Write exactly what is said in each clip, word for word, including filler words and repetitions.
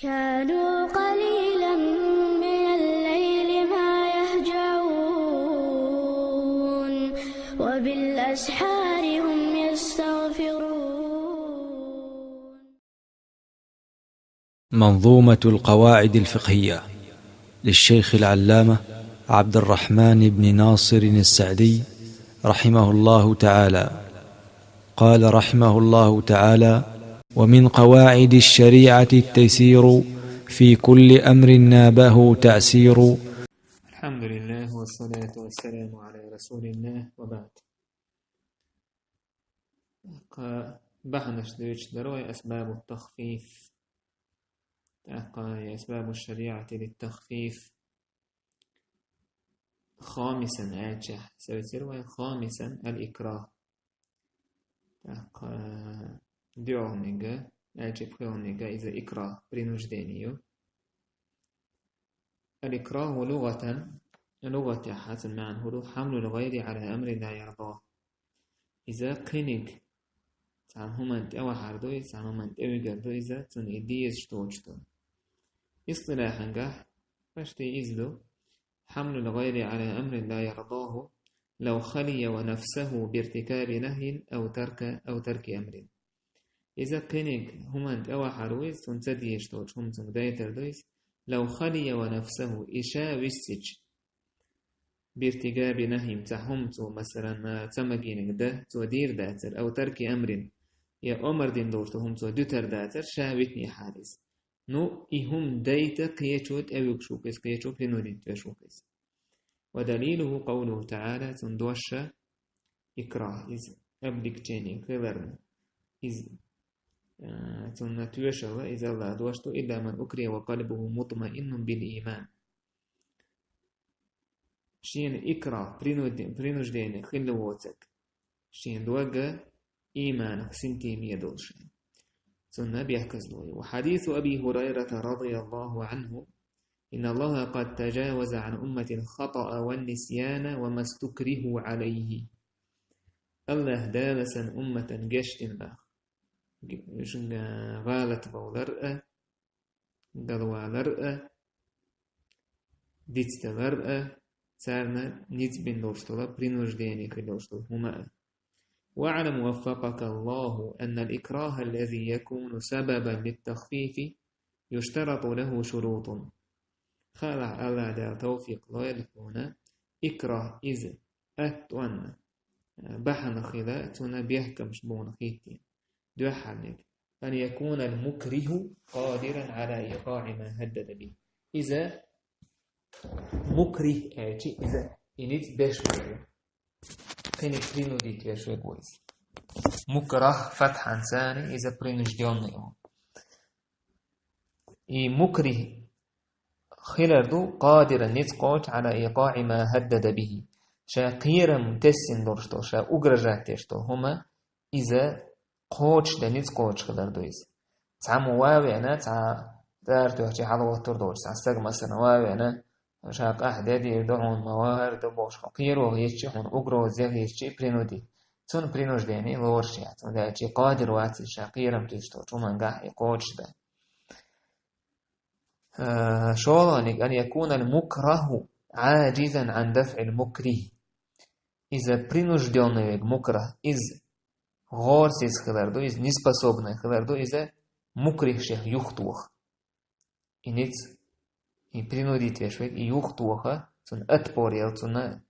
كانوا قليلا من الليل ما يهجعون، وبالأسحار هم يستغفرون. منظومة القواعد الفقهية للشيخ العلامة عبد الرحمن بن ناصر السعدي رحمه الله تعالى. قال رحمه الله تعالى: ومن قواعد الشريعة التيسير في كل أمر نابه تعسير. الحمد لله والصلاة والسلام على رسول الله وبعد. Ка-, бахьанаш дуьйцуш дара вай асбабу тахфиф. ТӀаккха асбабу шариати лит-тахфиф. Хамисан аьлча, севцира вай хамисан аль-икрахӀ. ТӀаккха дуьххьалниг, аьлча пхоьалгӀаниг иза икрахӀ, принуждение ю. Аль-икрахӀу лугӀатан, лугӀатехь цун маьӀна хӀун ду: хьамлул гӀайри Ӏала амрин ла ярдахӀу. Иза кхиниг цхьана хӀуманна тӀе вахьар ду, иза цхьана хӀуманна тӀе вигар ду, иза цунна и дезаш доцуш ду. Истилахьангахь, пашти иза ду: хьамлул гӀайри Ӏала амрин ла ярдахӀу, лав халия ва нафсахӀу биртикаби нахьйин ав тарка, ав тарки амрин. Иза кхиниг хӀуманна тӀе вахьар ву иза, цунна ца дезаш доцу хӀума цунга дайтар ду иза, лав халия ва нафсахӀу, и ша виссича, биртикаби нахьйин, цхьа хӀума цо, масалан, ца магийнарг дан цо дийр дацар, ав тарки амрин, я омар дина долуш долу хӀума цо дуьтар дацар, ша витинехьара иза. Ну, и хӀума дайта кхечо тӀевуьгуш ву-кх иза, кхечо принудить веш ву-кх иза. Ва далилухӀу къавлухӀу таӀала, цунна дош икрахӀ, иза облегчение хиларна. Иза, а, цунна тоьшалла, иза Аллахьа дош ду: илла ман укрихӀа ва къалбухӀу мутмаиннун бил ийман. Шена икрахӀ, принуди-, принуждение хилла воцург, шен дог ийманах синтеме долуш. Цунна бехказло ю. Ва хьадису Аби ХӀурайрата радияллахӀу Ӏанху: инна Аллаха къад таджаваза Ӏан уммати аль-хатаъа ван-нисьяна ва ма стукрихӀу Ӏалайхи. Аллахьа Дала сан умматан гечдина боху. Ге-, шуьга гӀалат бовлар а, галвалар а, дицдалар а, царна ницкъ бина долуш долу, принуждение хир долуш долу хӀума а. ВаӀлам, ваффакъака Аллаху, анна аль-икраха аллази якуну сабабан литтахфифи юштарату лаху шурутун. Хаалахь, Аллахьа Дала тавфикъ лойла хьуна, икрахӀ иза, аттӀонна, бахьана хила, цунна бехкамаш бовна хӀиттийна. Дуьххьарниг: ан якуна аль-мукриху къадиран Ӏала икъаӀи ма хӀаддада бихӀи. Иза мукрихӀ аьлча, иза и ницкъ беш верг ву. Кхиниг принудить веш верг ву иза. Мукрахь фатхьанца, иза принуждённый ву. И мукрихь хилар ду, къадиран, ницкъ кхочуш, Ӏала икъаӀи ма хӀаддада бихӀи. Ша кхерам тесна долуш долу, ша угрожать деш долу хӀума, иза кхочушдан ницкъ кхочуш хилар ду иза. Цхьаммо ван а веана, цхьа цӀара тоьхча хьалагӀоттур долчу цхьа стаг, масалан, ван а веана, ша къахьде дийр ду хьуна, ма вахар ду бохуш, хьо кхеро хетча, хьуна угроза ян хетча, принудить. Цунна принуждение лоруш яц, цундела и къадир вац иза ша кхерам тесна долчу хӀумангахь и кхочушдан. Э, шолгӀаниг: ан якуна аль-мукраху Ӏаджизан Ӏан дафӀил мукрихи. Иза принуждённый верг, мукрахь, иза гӀорасиз хилар ду, иза неспособный хилар ду, иза мукрихь шех юхатоха. И ницкъ, и принудить веш верг, и юхатоха, цунна отпор яла, цунна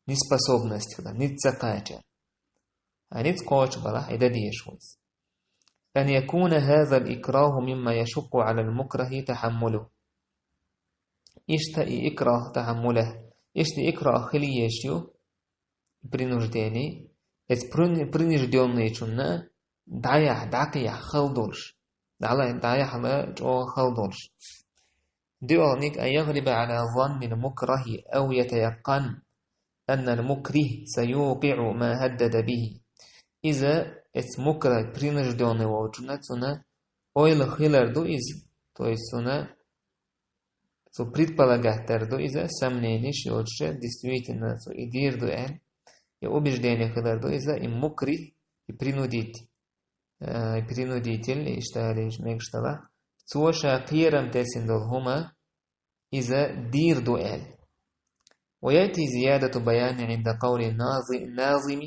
неспособность хила, ницкъ ца кхачар. Ткъа ницкъ кхочуш балахь, и дан дезаш ву иза. Ан якуна хаза аль-икраху мимма яшукъу Ӏала аль-мукрахи тахьаммулуху. Иштта и икрах тахьаммулехь. Иштта и икрах хила езаш ю, принуждение, эцу прин-, принуждённыйчунна дӀаяхьа, дӀакхехьа хала долуш. ДӀала-, дӀаяхьала чӀогӀа хала долуш. ДоьалгӀаниг: ан ягӀлиба Ӏала заннил мукрахи ав ятаякъкъан аннал мукрихь саюкъиӀу ма хӀаддада бихӀи. Иза эцу мукрахь, принуждённый волчунна, цунна ойла хилар ду иза, то есть цунна, цо предполагать дар ду иза, сомненеш йоцуша, действительно, цо и дийр ду аьлла, я убеждение хилар ду иза, и мукрихь, и принудить-, э, принудитель, иштта аьлла, мегаш далахь, цо ша кхерам тесина долу хӀума, иза дийр ду аьлла. ويأتي زيادة بيان عند قول الناظ-، الناظم,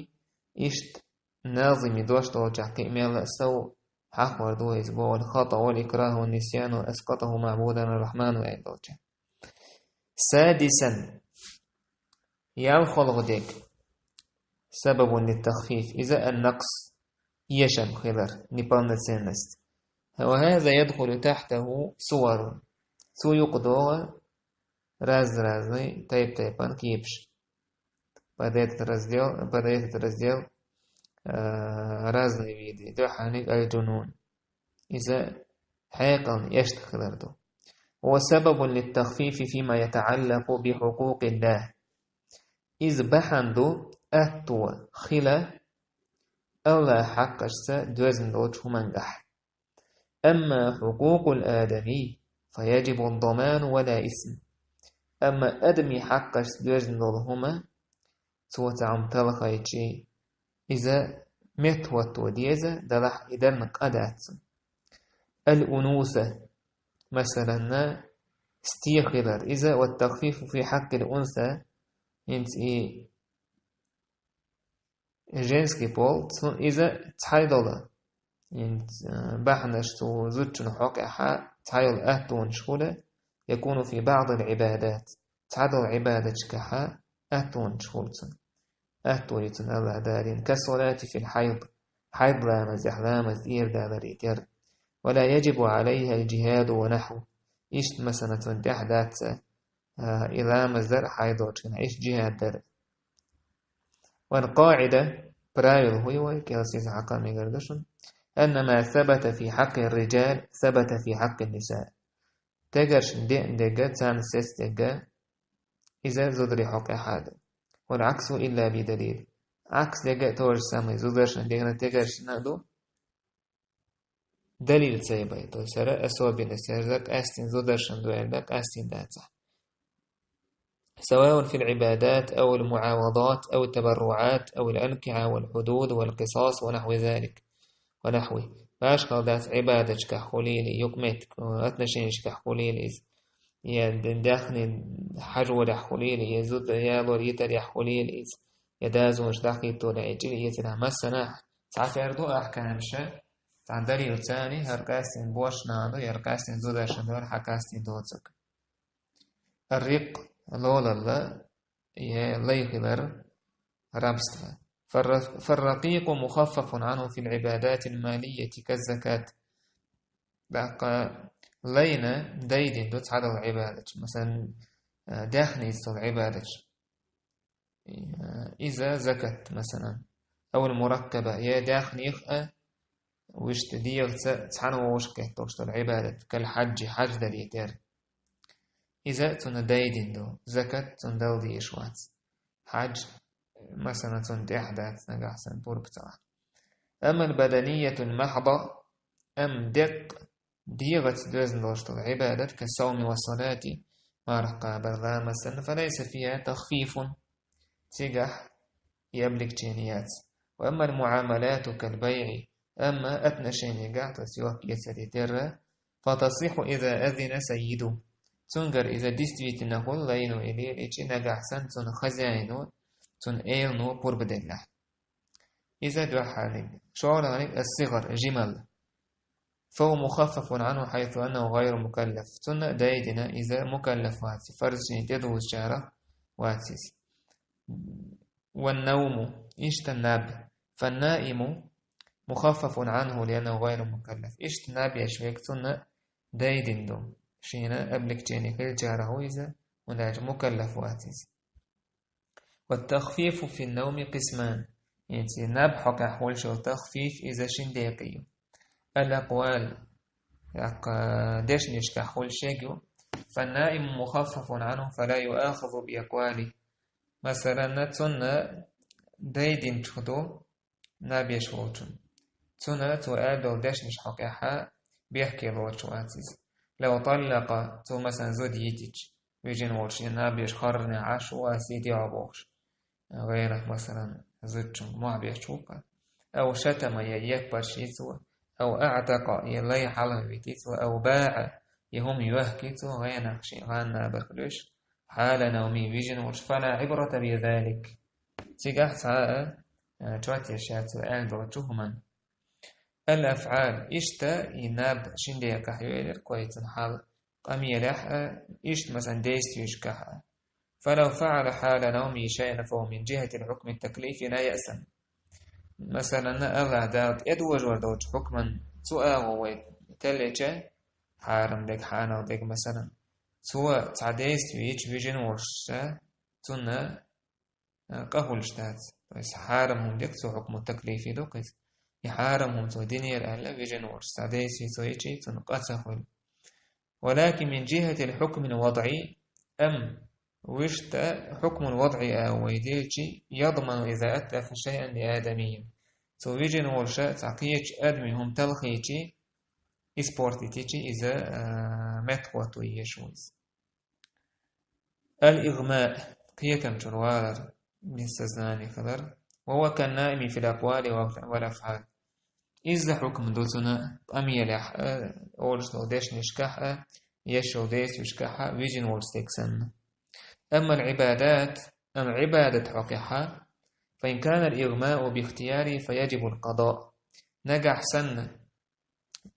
иштта назими дош долчохь кхин а мелла а сов хьахор ду иза боху: الخطأ والإكراه والنسيان أسقطه معبودنا الرحمن аьлла долчохь. سادسا, ялхолгӀа дерг, سبب للتخفيف, иза النقص, эшам хилар, неполноценность. وهذا يدخل تحته صور. Цу юкъа догӀу раз-разный, тайп-тайпана кепаш. Под этот раздел, под этот раздел, а, разные виды. Дуьххьарниг аль-джунун. Иза хьекъална эшна хилар ду. وسبب للتخفيف فيما يتعلق بحقوق الله. Иза бахьана ду атто хила АллахӀан хьакъашца доьзна долчу хӀумангахь. أما حقوق الآدمي فيجب الضمان ولا إثم. Амма адамийн хьакъашца доьзна долу хӀума, цо цхьа хӀума талхайчи, иза меттахӀотто деза, делахь и дарна къа дац цунна. الأنوثة, масалан, сте хилар, иза, والتخفيف في حق الأنثى, хӀинца и женский пол, цу-, иза цхьайдолу. ХӀинца, а, бахьанаш цу зудчун хьокъехьа цхьайолу аттонаш хуьлу, يكون في بعض العبادات, цхьадолу Ӏибадаташкахьа аттонаш хуьлу цунна. Атто ю цунна АллахӀа далийна. كالصلاة في الحيض, хьайд ламазехь ламаз тӀера даларе терра. ولا يجب عليها الجهاد ونحوه. Иштта, масалан, цунна тӀехь дац, а, и ламаз дар хьайд долчу хенахь, иштта джихӀад дар. والقاعدة, правило хӀун ю вай, кӀел сиз хьакха мегар ду шуна, أن ما ثبت في حق الرجال ثبت في حق النساء. Тегаршна деана дерг, царна сецна дерг, иза зударийн хьокъехьа ду. والعكس إلا بدليل. Ӏакс дерг а то же самое, зударшна дерг а тегаршна а ду. Далил ца йой, то есть хӀара особенность, хӀара къаьстина зударшна ду аьлла, къаьстина дацахь. سواء في العبادات أو المعاوضات أو التبرعات أو الأنكحة والحدود والقصاص ونحو ذلك، ونحوه. Башхалла дац Ӏибадаташкахь хуьлийла, юкъаметтиг, отношенишкахь хуьлийла иза. Я д-, даьхни хьажорехь хуьлийла, я зуда ялор йитарехь хуьлийла иза, я дозанаш дӀахӀиттор, я чӀир эцарехь, массанахь цхьатерра ду ахкамаш, цхьана далил царна, хӀара къаьстина бошна ду, хӀара къаьстина зударшна ду, хӀара къаьстина доцург. الرق, лолалла, я лай хилар, рабство. فالر-، فالرقيق مخفف عنه في العبادات المالية كالزكاة. ТӀаккха лайна дайдина ду цхьадолу Ӏибадаташ, масалан, а, даьхница долу Ӏибадаташ. А, иза закат, масалан. أو المركبة, я даьхнех а, вуьшта дегӀаца цхьана вовшахкхеталуш долу Ӏибадат, كالحج, хьаж даре терра. Иза цунна дайдина ду, закат цунна дала дезаш вац. Хьаж, масалан, цунна тӀехь дац нагахь санна пурба ца лахь. أما البدنية المحضة, амма деккъа дегӀаца доьзна долуш долу Ӏибадат, كالصوم والصلاة, марха кхабар, ламаз санна, فليس فيها تخفيف, цигахь и облегчение яц. وأما المعاملات كالبيع, амма отношенигахь, то есть йохк-эцаре терра, فتصح إذا أذن سيده. Цуьнгара иза действительно хуьлу лайно или ичи нагахь санна цуьнан хозяино, цуьнан элано пурба деллехь. Иза дуьххьарниг. ШолгӀаниг الصغر, жималла. فهو مخفف عنه حيث أنه غير مكلف. Цунна дайдина иза мукаллаф вац, фарзашна тӀедузучарах вац иза. والنوم, иштта наб. فالنائم مخفف عنه لأنه غير مكلف. Иштта наб еш верг цунна дайдина ду. Шена облегчение хилчарах ву иза, хӀунда аьлча мукаллаф вац иза. والتخفيف في النوم قسمان. ХӀинца наб хьокъехь хуьлуш йолу тахфиф иза шина декъе ю. الأقوال, яккха дешнашкахь хуьлуш ерг ю. فالنائم مخفف عنه فلا يؤاخذ بأقواله. Масалан, цунна дайдинчух ду наб еш волчун. Цунна цо аьлла долу дешнаш хьокъехьа бехке лоцуш вац иза. لو طلق, цо, масалан, зуда йитича, вижина волчу шен наб еш харжинехь Ӏаш ву ас йитехь бохуш. Вайнах, масалан, зудчунга мохь беш ву-кх. أو شتم, я еппарш йи цо, أو أعتق, е лай хьалхавитий цо, أو باع, е хӀума йохкий цо, гӀенах ший гӀанна бархлуш, حال نومه, вижина волуш, فلا عبرة بذلك. Цигахь цхьа а, а, чот еш яц цо аьлла долчу хӀуман. الأفعال, иштта и наб шин декъахь йоьлира кхойцун хьал, къамелехь а, иштта, масалан, действиешкахь а. فلو فعل حال نومه شيئا فهو من جهة الحكم التكليفي لا يأثم. Масалан, Аллах Дала тӀедожор долчу хӀукман цу агӀо вай теллича, хьарам дерг, хьанал дерг, масалан, цо цхьа действие йича вижина волуш, цунна, а, къа хуьлуш дац. То есть хьарам хӀума дерг цо хьукму таклифи ду-кх иза. И хьарам хӀума цо динера аьлла, вижина волуш цхьа действие цо йичий, цунна къа ца хуьлу. ولكن من جهة الحكم الوضعي, амма вуьшта хьукмул вадъи а вай делчи, يضمن إذا أتلف شيئا لآدمي. Цо вижина волуша цхьа кхечу адамийн хӀума талхийчи, испортить йичи, иза, а, меттахӀотто еш ву иза. الإغماء, кхетам чуьра валар, без сознания хилар, وهو كالنائم في الأقوال والأفعال. Изза хьукма ду цунна къамелехь а, олуш долу дешнашкахь а, еш йолу действиешкахь а вижина волчу стеган санна. أما العبادات, амма Ӏибадат хьокъехь а, فإن كان الإغماء باختياره فيجب القضاء. Нагахь санна,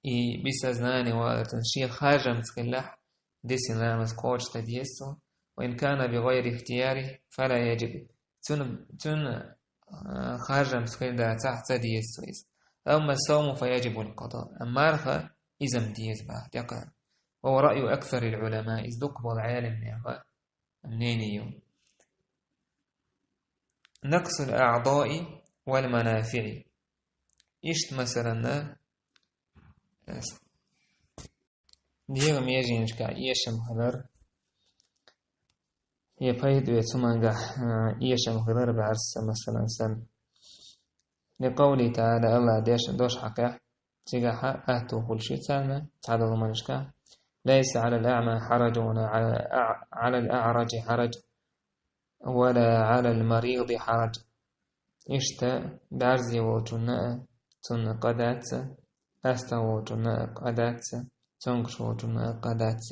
и без сознания валар цунна шен харжамца хилахь, дисина ламаз кхочушдан деза цо, وإن كان بغير اختياره فلا يجب. Цунна, цунна, а, харжамца хир дацахь, ца деза цо иза. أما الصوم فيجب القضاء. Амма марха иза-м деза боху тӀаккха. وهو رأي أكثر العلماء. Иза дукха болу Ӏеламнехан мнение ю. نقص الأعضاء والمنافع. Иштта, масалан, дегӀан меженашкахь эшам хилар, я пайда оьцу хӀумангахь, а, эшам хилар бӀаьрса, масалан, санна. لقوله تعالى, Аллах деш дош хьокъехь, цигахь а аьтту хуьлуш ю царна цхьадолу хӀуманашкахь: ليس على الأعمى حرج ولا على الأع-، على الأعرج حرج ولا على المريض حرج. Иштта бӀаьрзе волчунна а цунна къа дац, астагӀа волчунна а къа дац, цомгуш волчунна а къа дац.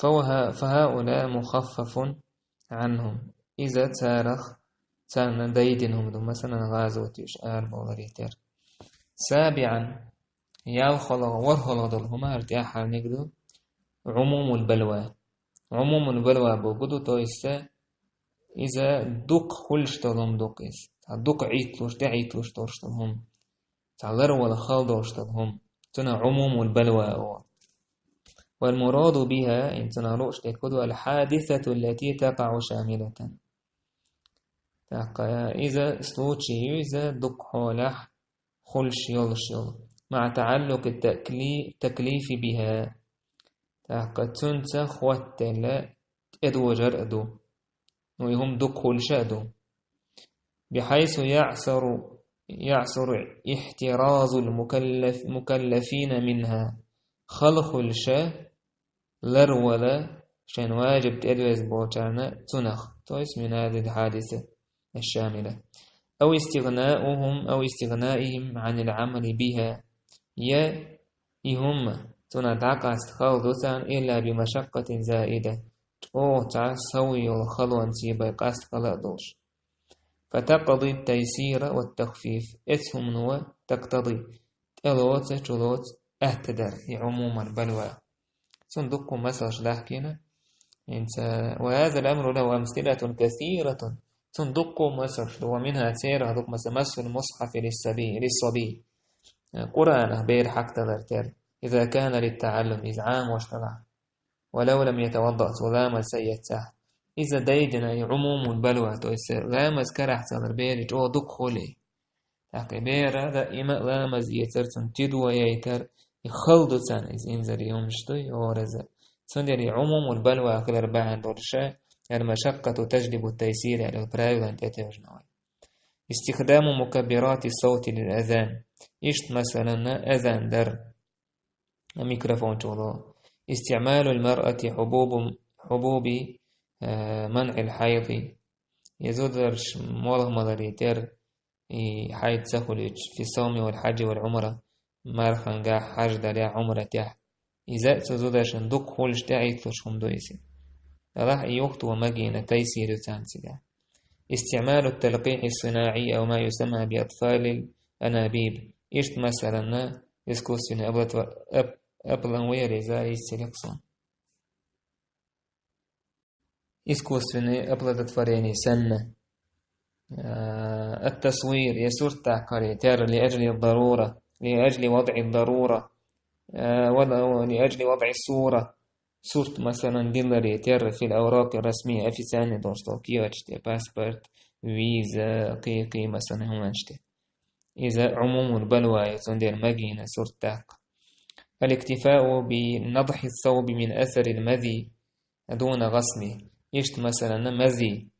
فه-، فهؤلاء مخفف عنهم. Иза царах, царна дайдина хӀума ду, масалан, гӀазот йеш арабовларе терра. سابعا, ялхалгӀа, ворхӀалгӀа долу хӀума хӀара тӀаьххьарниг ду, عموم البلوى. عموم البلوى бохург ду, то есть иза дукха хуьлуш долу хӀума ду-кх иза. Цхьа дукха Ӏитталуш, тӀеӀитталуш долуш долу хӀума. Цхьа ларвала хала долуш долу хӀума. Цунах عموم البلوى олу. والمراد بها, и цунах лууш дерг хӀун ду, الحادثة التي تقع شاملة. ТӀаккха иза случай ю, иза дукха хьолахь хуьлуш йолуш йолу. مع تعلق التكلي-، التكليف بها. ТӀаккха цуьнца хӀоттаелла тӀедожар а ду. Ну, и хӀума дукха хуьлуш а ду. بحيث يعسر، يعسر احتراز المكلف-، المكلفين منها. Хала хуьлуш а, ларвала шайн важиб тӀедоьзна болчарна цунах, то есть من هذه الحادثة الشاملة. أو استغناؤهم، أو استغنائهم عن العمل بها. Я и хӀума цунах дӀакъаста хала ду царна, إلا بمشقة زائدة, чӀогӀа цхьа сов йолу халонца бен къаста хала а долуш. فتقتضي التيسير والتخفيف. Эцу хӀумано تقتضي, тӀелоцу, чулоцу атта дар, и عموم البلوى. Цунна дуккха масалш дахкийна. ХӀинца, وهذا الأمر له أمثلة كثيرة. Цунна дуккха масалш ду, ومنها, церах ду-кх, масала, مس المصحف للصبي، للصبي. Къуръанах бер хьакдалар терра, إذا كان للتعلم, иза Ӏамош далахь. ولو لم يتوضأ, цо ламаз ца эццахь. Иза дайдина и عموم البلوى, то есть ламаз карахь ца лар бери чӀогӀа дукха хуьлий. ТӀаккха и бера даима а ламаз эцар, цунна тидо яйтар, и хала ду царна иза, инзаре хӀуманаш ду, и гӀораза. Цундела и عموم البلوى хилар бахьана долуш а, المشقة تجلب التيسير аьлла правилан тӀетевжина вай. استخدام مكبرات الصوت للأذان. Иштта, масалан, азан дар, микрофон чӀогӀа ло. استعمال المرأة حبوب، حبوب، э, منع الحيض. Я зударша молха маларе терра, и хьайд ца хуьлуьйтуш, في الصوم والحج والعمرة, мархангахь, хьаждалехь, Ӏумратехь. Иза цу зударшна дукха хуьлуш тӀеӀитталуш хӀума ду иза. Аллахь и юхатоха магийна тайсир ю царна цигахь. استعمال التلقيح الصناعي أو ما يسمى بأطفال الأنابيب. Иштта, масалан, искусственный оплодотво-, оп-, оплодотворение, иза исцеликсон. Искусственный оплодотворение санна. Э, التصوير, я сурт тӀаккхаре терра, لأجل الضرورة, لأجل وضع الضرورة, э, ولا لأجل وضع الصورة. Сурт, масалан, дилларе терра, في الأوراق الرسمية, официальный долуш долу кехаташ тӀе, паспорт, виза, кхин-кхин, масалан, хӀуманаш тӀе. Иза عموم البلوى ю, цундела магийна сурт тӀаккха. الاكتفاء بنضح الثوب من أثر المذي دون غسله. Иштта, масалан, мази,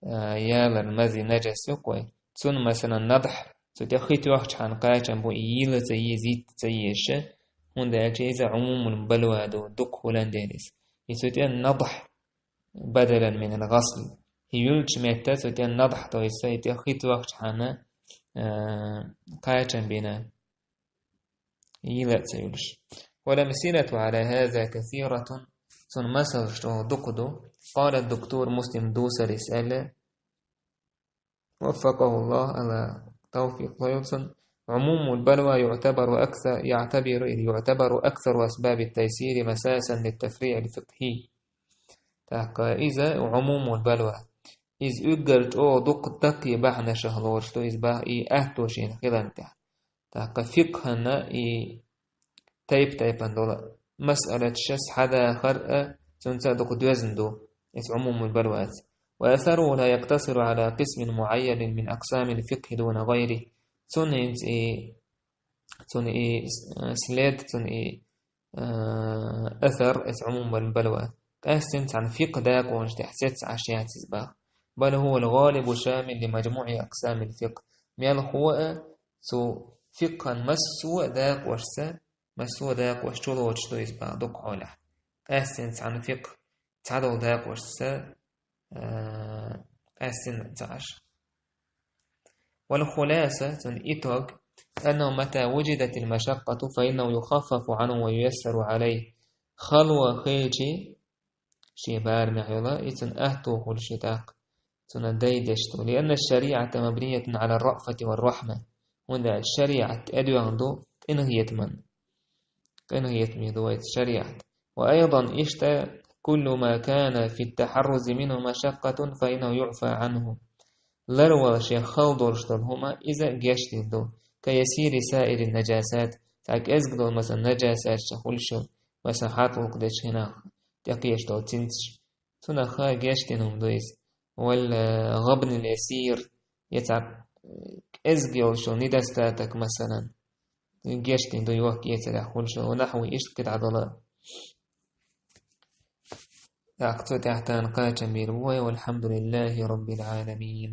а, ялар, мази нажас ю кхой. Цунна, масалан, надхь, цу тӀе хи тоьхчахьана кхачам бу, и йила ца еза, йитта ца еза, хӀунда аьлча иза عموم البلوى ду, дукха хуьлан дела иза. И цу тӀе надхь بدلا من الغسل. И юьллучу метта цу тӀе надхь, то есть и тӀе хи тоьхчахьана, а, кхачам бина. Йила а ца йолуш. والأمثلة على هذا كثيرة, цунна масалш чӀогӀа дукха ду. قال الدكتور مسلم الدوسري аьлла, وفقه الله, Аллах тавфикъ лойла цунна, عموم البلوى يعتبر أكثر، يعتبر، يعتبر أكثر أسباب التيسير مساسا للتفريع الفقهي. ТӀаккха иза عموم البلوى. Иза уггар чӀогӀа дукха даккхий бахьанашах лоруш ду, иза бах-, и аьтто шена хиларна тӀехь. ТӀаккха фикъхьана и тайп-тайпана долу масъалаташ схьадахар а, цуьнца а дукха доьзна ду, иза عموم البلوى ца. وأثره لا يقتصر على قسم معين من أقسام الفقه دون غيره. Цунна хӀинца и, цунна и, э, след, цунна и, э, أثر, иза عموم البلوى. Къаьстина цхьана фикъхьан дакъонаш тӀехь сецца Ӏаш яц иза бах. بل هو الغالب شامل لمجموع أقسام الفقه. Мелхо а цу фикъхьан массо а дакъошца, массо а дакъош чулоцуш ду иза бах дукха хьолехь. Къаьстина цхьана фикъхьан цхьадолу дакъошца, а, къаьстина ца Ӏаш. والخلاصة, цуьнан итог, أنه متى وجدت المشقة فإنه يخفف عنه وييسر عليه. Хало хилчи, шен барамехь йолу, и цунна аьтто хуьлуш ю тӀаккха, цунна дайдеш ду. لأن الشريعة مبنية على الرأفة والرحمة. ХӀунда аьлча шариӀат тӀедоьгӀна ду къинхетаман. Къинхетаме ду вайца шариӀат. وأيضا, иштта, كل ما كان في التحرز منه مشقة فإنه يعفى عنه. Ларвала шен хала долуш долу хӀума иза гечдина ду. كيسير سائر النجاسات, цхьа кӀезиг долу, масалан, нажасаташ хуьлуш йолу, масалан, хьатӀалгӀа дечу хенахь тӀекхечу долу цинцаш. Цунах гечдина хӀума ду иза. والغبن اليسير, я цхьа кӀезиг йолуш йолу недостаток, масалан, гечдина ду йохк-эцарехь хуьлуш йолу, ونحو, иштта кхидӀа долу. ТӀаккха цу тӀехь тахана кхачам бийр бу вай, والحمد لله رب العالمين.